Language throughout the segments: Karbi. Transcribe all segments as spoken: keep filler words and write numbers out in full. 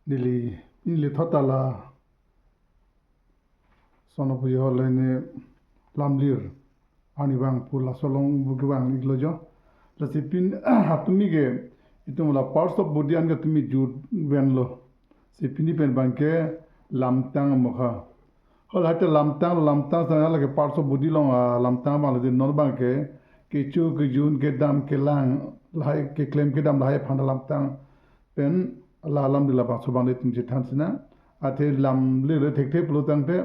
Neli, neli thot ta la Sono puji hol ne lamlir arnivang pu laso along pu kevang iklo jo. Lasi pini atumi ke itum la parts of body an ke tumi jut venlo. Si pini pen abang ke lamtang mokha. Hol hate lamtang, lamtang sana lake parts of body along, ah, lamtang abang lasi non abang ke kecho, kejun, kedam, kelang, lahai keklem kedam lahai aphan lamtang pen la lamlir labangso abang le itum chethan sinang. Athe lamlir le thekthe pulo tangte,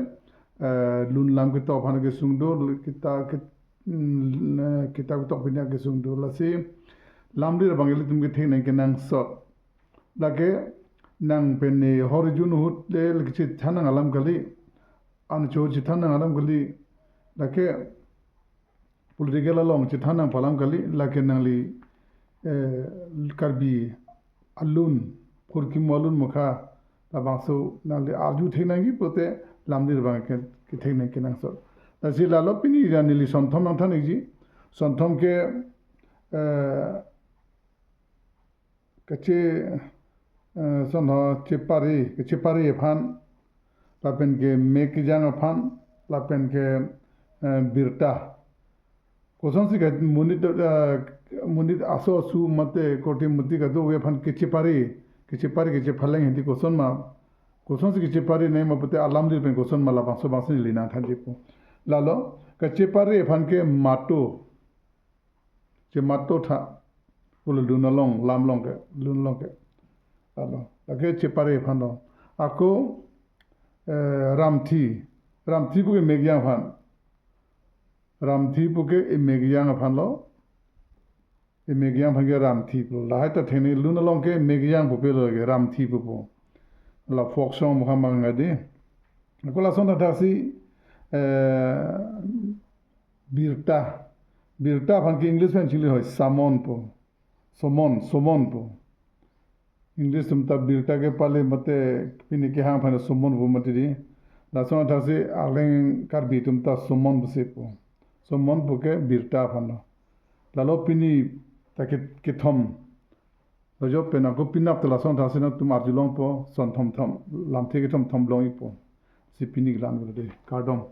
eh, lun lam ketok aphan kesung do, kita ke, mm, eh, kita ketok pini kesung do. Lasi lamlir abang le itum kethek nang kenangsot. Lake nang pen ne hor jun ahut le chethan nang alam kali. An cho chethan nang alam kali. Lake political along chethan nang pu alam kali, lake nangli, eh, Karbi alun, phurkimo alun mokha, labangso nangli arju thek nangji pulote lamlir abang ke, kethek nang kenangsot. Lasi lalo pini ra neli sonthom nangthan ikji, sonthom ke, eh, kache, eh, sonho chepari, kachepari aphan, lapen ke mek kejang aphan, lapen ke, eh, birta. Kosonsi ke monit, eh, monit aso asu mate korte mati kadokave aphan kachepari, kachepari, kachephaleng hedi koson ma, kosonsi kachepari nangji ma pulote alamlir pen koson ma labangso abangsi neli nangthanji pu. Lalo, kachepari aphan ke mato. Chemato tha. Pulo lun along, lam along ke, lun along ke. Alo, lake chepari aphan lo. Ako, eh, ramthi. Ramthi pu ke mek kejang aphan. Ramthi pu ke mek kejang aphan lo. Mek kejang aphan ke ramthi pu. Lahai ta thengni lun along ke mek kejang pu pulo ke ramthi pu pu. La folk song mokha mang ngai di. Ako lason thaksi, eh, birta. Birta aphan ke English pen chili hoi summon pu. Summon, summon pu. English atum ta birta ke pale mate pini kehang aphan summon pu mati di. Lason thaksi arleng Karbi atum ta summon pusi pu. Summon pu ke birta aphan lo. Lalo pini ta ke, kethom. Lo jo pen ako penap ta lason thaksi nangtum arju longpo, sonthom thom, lamthe kethom thom long ikpo. Si pini kelang lo de. Kardom.